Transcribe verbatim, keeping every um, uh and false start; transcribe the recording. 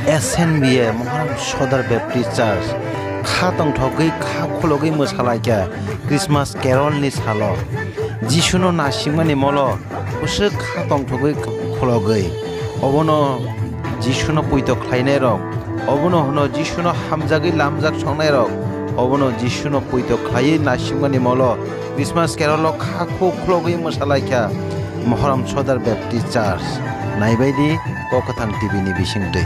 S N B A Moharam Sodar Baptist Church kha tongthogwi kha khulogwi mwsalaikha Christmas Carol ni salo. Jisuno nasimani molo bwswk kha tongthogwi khulogwi. Obono Jisuno poito khlainairok, obono hwno Jisuno hamjagwi lamjak songnairok, obono Jisuno poito khlaiwi nasimani molo Christmas Carol o kha khuk khulogwi mwsalaikha Mohoram Sodar Baptist Church. Naibaidi Kok Kwthang T V ni bisingtwi.